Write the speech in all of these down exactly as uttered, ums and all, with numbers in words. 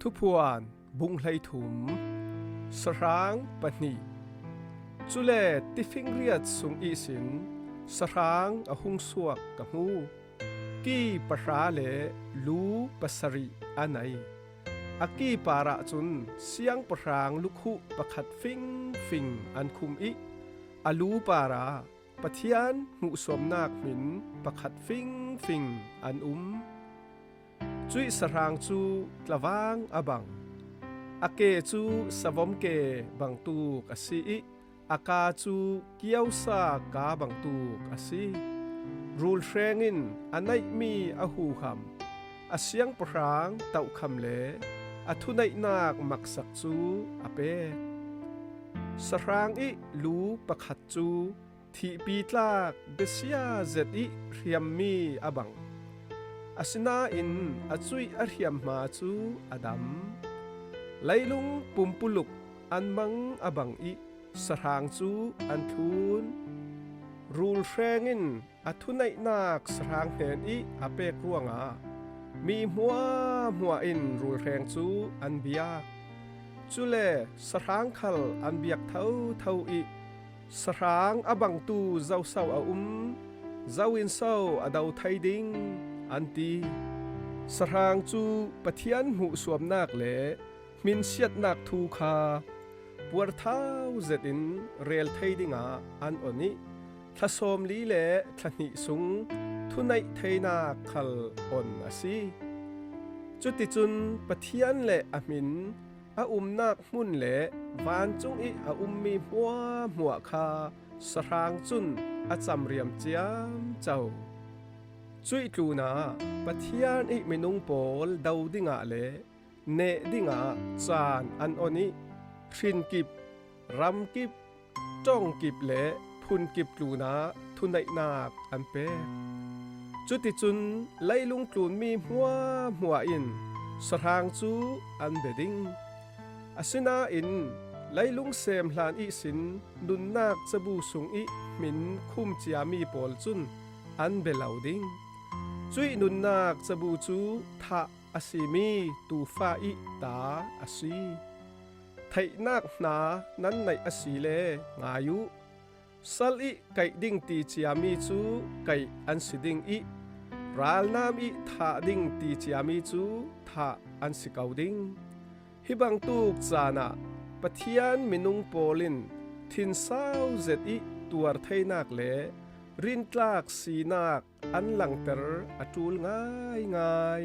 Thuphuan bung hleithum. Sahrang pahnih. Cule tifing riat sung ihsin sahrang a hung suak ka hmu. Ki pahra le lu pasarih a nei. A ki parah cun siangpahrang lukhuh pakhat fingfing an khum ih a lu parah Pathian hmuhsuamnak hmin pakhat fingfing an um. Cuih sahrang cu tlavang a bang. A ke cu savom ke bangtuk a si ih a kaa cu kiosa kaa bangtuk a si. Rulhreng in a neihmi a huham, a siangpahrang tohkham le a thuneihnak maksak cu a pek. Sahrang ih lu pakhat cu thihpi tlak besia zet ih hriammi a bang. Asinain a cuih a hriamhma cu a dam. Leilung pumpuluk an mang a bang ih sahrang cu an thlun. Rulhreng in a thuneihnak sahrang hnen ih a pek ruangah mi hmuahhmuah in rulhreng cu an biak. Cule sahrang khal an biak thotho ih, "Sahrang a bangtu zoso a um, zo in so a do thei ding?" an ti. Sahrang cu Pathian hmuhsuamnak le hminsiatnak thu kha puarthau zetin rel thei dingah an on ih, thla sawmli le thla hnih sung thuneih theinak khal on a si. Cuticun Pathian le a hmin a umnak hmun le vancung ih a ummi hmuahhmuah kha sahrang cun a camriam ciamco. Cuih tlunah Pathian ih minung pawl do dingah le neh dingah caan an on ih, hrinkip, ramkip, ṭongkip le phunkip tlunah thuneihnak an pek. Cuticun leilung tlunmi hmuahhmuah in sahrang cu an bia ding. Asinain leilung sem hlan ihsin nunnak cabu sung ih hmin khum ciami pawl cun an bia lo ding. Cuih nunnak cabu cu thah a simi tuufa ih ta a si. Theihnak hna nan neih asile ngai uh. Sal ih kaih ding ti ciami cu kaih an si ding ih, ralnam ih thah ding ti ciami cu thah an si ko ding. Hi bangtuk caan ah Pathian minung pawl in thinsau zet ih tuar theinak le rintlak sinak an langter a ṭul ngaingai.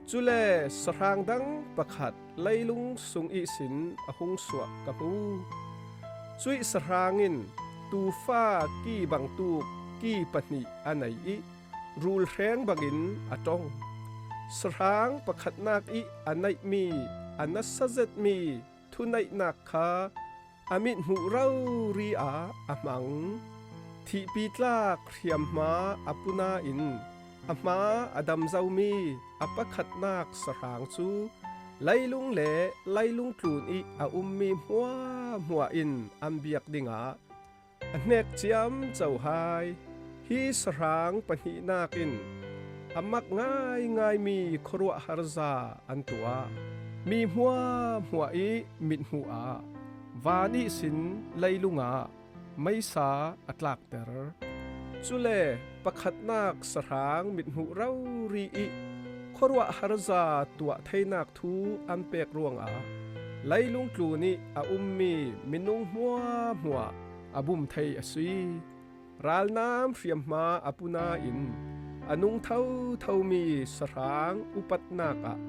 Cule sahrang dang pakhat leilung sung ihsin a hung suak ka hmu. Cuih sahrang in tuufa ki bangtuk ki pahnih a nei ih rulhreng bangin a ṭong. Sahrang pakhatnak ih a neihmi a nasa zetmi thuneihnak kha a mithmuh rori ah a hmang. Thihpi tlak hriamhma a puna in a hma a dam zomi a pakhatnak sahrang cu leilung le leilung tlun ih a ummi hmuahhmuah in an biak dingah a hnek ciamco hai. Hi sahrang pahnihnak in a mak ngaingaimi khuaruahharza an tuah. Mi hmuahhmuah ih mithmuh ah van ihsin leilung ah meisa a tlakter. Cule pakhatnak sahrang mithmuh rori ih khuaruahharza tuah theinak thu an pek ruangah leilung tlun ih a ummi minung hmuahhmuah a bum thei a si. Ralnam hriamhma a puna in a nung thothomi sahrang upatnak ah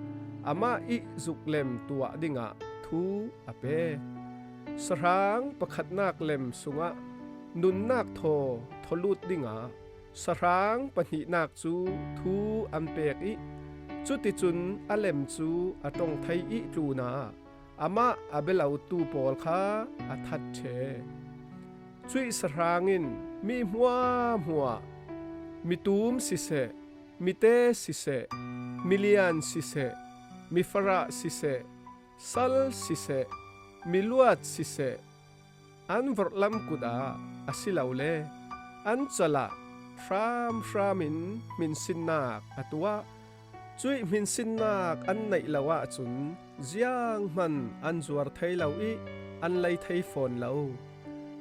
amah ih zuklem tuah dingah thu a pek. Sahrang pakhatnak lem sungah nunnak thaw thaw lut dingah sahrang pahnihnak cu thu an pek ih, cuticun a lem cu a ṭong thei ih tlunah amah a bia lotu pawl kha a that ṭhe. Cuih sahrang in mi hmuahhmuah, mitum siseh, mite siseh, milian siseh, mifarah siseh, sal siseh, miluat siseh, an vorhlam kut ah asilole an cal ah hramhram in hminsinnak a tuah. Cuih hminsinnak an neih lo ahcun zianghman an zuar thei lo i an lei thei fawn lo.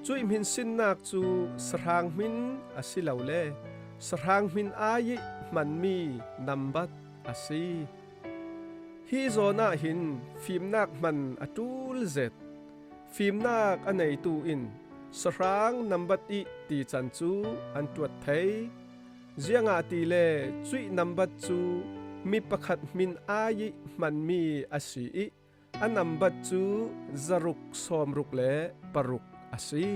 Cuih hminsinnak cu sahrang hmin a si lo le sahrang hmin ai ih hmanmi nambat a si. Hi zawn ah hin fimnak hman a ṭul zet. Fimnak a neitu in sahrang nambat ih tican cu an ṭuat thei. Ziangahtile cuih nambat cu mi pakhat hmin ai ih hmanmi a si ih a nambat cu zaruk sawmruk le paruk a si.